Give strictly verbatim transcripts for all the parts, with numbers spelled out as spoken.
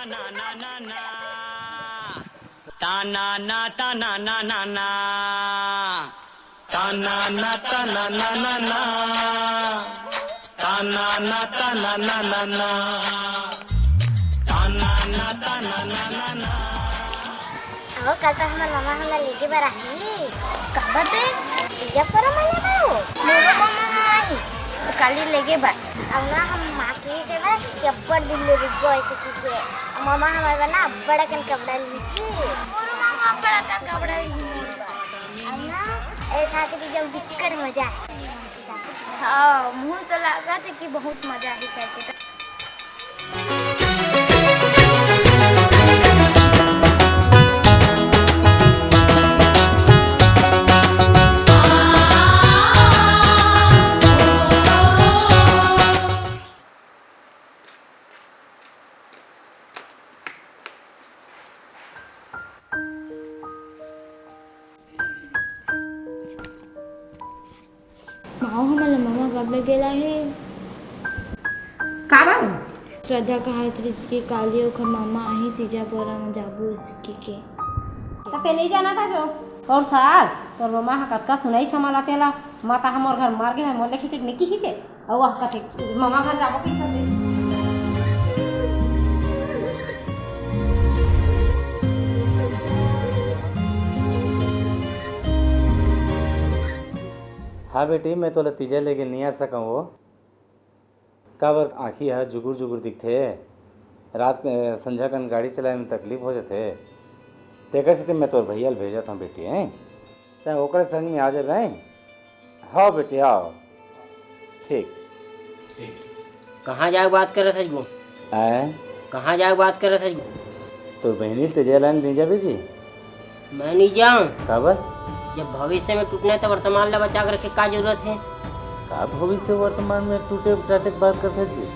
ताना ना ताना ना ना ना। ताना ना ताना ना ना ना। ताना ना ताना ना ना ना। ताना ना ताना ना ना ना। अहो, कल तो हमर ममा हमला लेगे बर आही। काबर दे? तीजा पोरा मनाए बर। मोरो ममा ह आही। काली लेगे बर। अब ना हम माँ के से ना कि अब्बड़ दिन ले रुकबो ऐसे कहिके। ममा हमर बर ना अब्बड़ अकन कपड़ा लीजिए। मोरो ममा अब्बड़ अकन कपड़ा लीजिए मोर बर। अब ना ऐसा के जब दिक्कत मजा आए। हाँ, मुँह तो लागत है कि बहुत मजा ही करके। माओ हमन ला ममा कब ले गेला हे? काबर? श्रद्धा कहत रिहिस कि काली ओखर ममा आही, तीजा पोरा म जाबो इसकी के। त ते नइ जाना था जो। और साग, तोर ममा ह कतका सुनाई समाला तेला, माता हमर घर मर गे हे, मोर लेखे के निकी हिचे। अउ वह कथे, ममा घर जाबो कि कथे। हाँ बेटी, मैं तोला तीजा लेगे नहीं आ सकंव वो। काबर आँखी ह जुगुर जुगुर दिखथे? रात, अ, संझा कन गाड़ी चलाए में तकलीफ हो जाथे। तेकर सेती मैं तोर भैया ल भेजत हंव बेटी, हैं? तैं ओकरे संग में आ जाबे, हैं? हव बेटी, हव। ठीक। ठीक। कहाँ जाए बात करत हस गो? आय? कहाँ जाए बात करत हस गो? तोर बहिनी ल तेजा लाने ले जाबे जी? मैं नहीं जाऊँ। काबर? जब भविष्य में टूटना है तो वर्तमान ला बचा के रखे का जरूरत है? का भविष्य वर्तमान में टूटे टाटे के बात करत हस जी?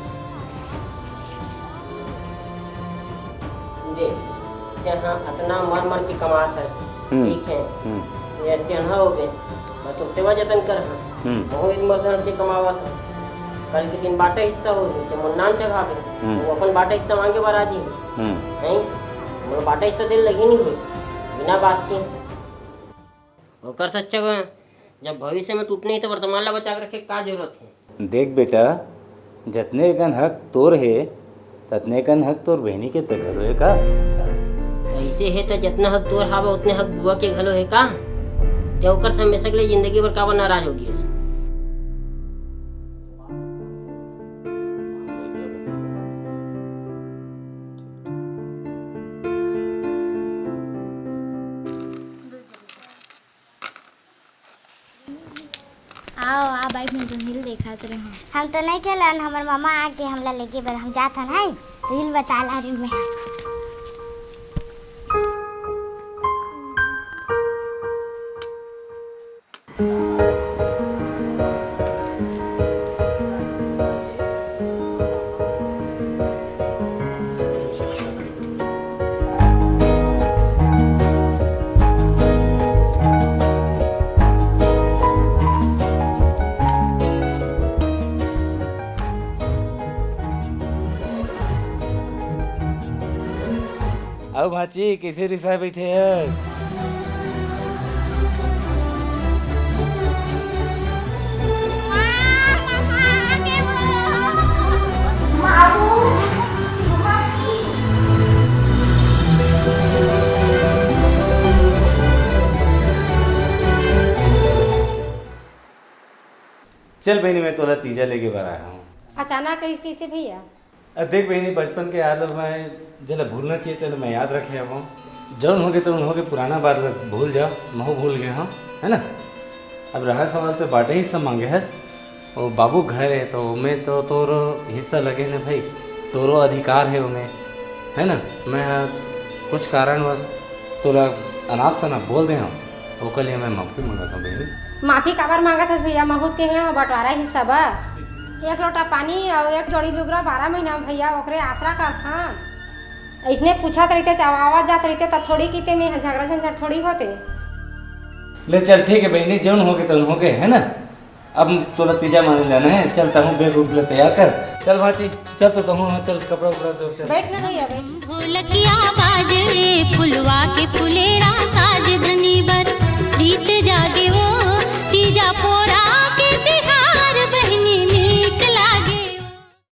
देख, जहाँ अतना मर मर के कमात हस, हम्म। ठीक है, हम्म। ये ऐसे अनहा हो गए, मैं तो सेवा जतन कर हाँ। हम्म। बहुत मर्दन के कमावत है। कल के दिन बाटा हिस्सा हो गए, तो मोर नाम चढ़ावे, हम्म। वो अपन बाटा हिस्सा मांगे बर आ जी। हम्म। नहीं, मोर बाटा हिस्सा दिल लगी नहीं हो, बिना बात के। ओकर से अच्छा बा, जब भविष्य में टूटना ही तो वर्तमान ला बचा के रखे का जरूरत है? देख बेटा, जतने कन हक तोर हे, ततने कन हक तोर बहिनी के त घलो हे का? ऐसे हे त जतना हक तोर हावे, उतने हक बुआ के घलो हे का? ते ओकर से हमेशा के लिए जिंदगी भर काबर नाराज हो गियस? आओ, आ बाइक में तो हिल देखात रहे। हम तो नहीं खेलन, हमर मामा आके हमला लेके बर हम जात हन, है तो हिल बचा ला रही मैं। अउ भांची, कइसे रिसा बैठे हस? चल बहिनी, मैं तोला तीजा लेगे बर आए हंव। अचानक कइसे भैया? अब देख बहिनी, बचपन के याद ला मैं, जेला भूलना चाहिए, तेला मैं याद रखे हवं। जौन होगे, तौन होगे, पुराना बात ला भूल जा, महूं भूल गे हंव, है ना? अब रहा सवाल, तो बांटा हिस्सा मांगे हस, वो बाबू घर है, तो ओमे तो तोर हिस्सा लगे ने भाई, तोरो अधिकार है ओमे, है ना? मैं कुछ कारणवश तोला अनाप शनाप बोल दे हंव, ओकर लिए मैं माफी मांगत हंव बहिनी। माफी काबर मांगत हस भैया? महूं तो कहे हंव बंटवारा हिस्सा बर। एक लोटा पानी अउ एक जोड़ी लुगरा बारह महीना में भैया ओकरे आसरा करथन। अइसने पूछत रहिते, चाहे आवत जात रहिते, त थोड़ी किते में झगड़ा झंझट थोड़ी होते। ले चल ठीक है बहिनी, जौन होगे तौन होगे, है ना? अब तोला तीजा माने जाना है, चल तहूं बैग उग ले तैयार कर। चल भांची, चल तो तहूँ, हाँ, चल कपड़ा उपड़ा दे, चल। बैठ ना भैया, बैठ। ढोलकिया बाजे फुलवा के फुले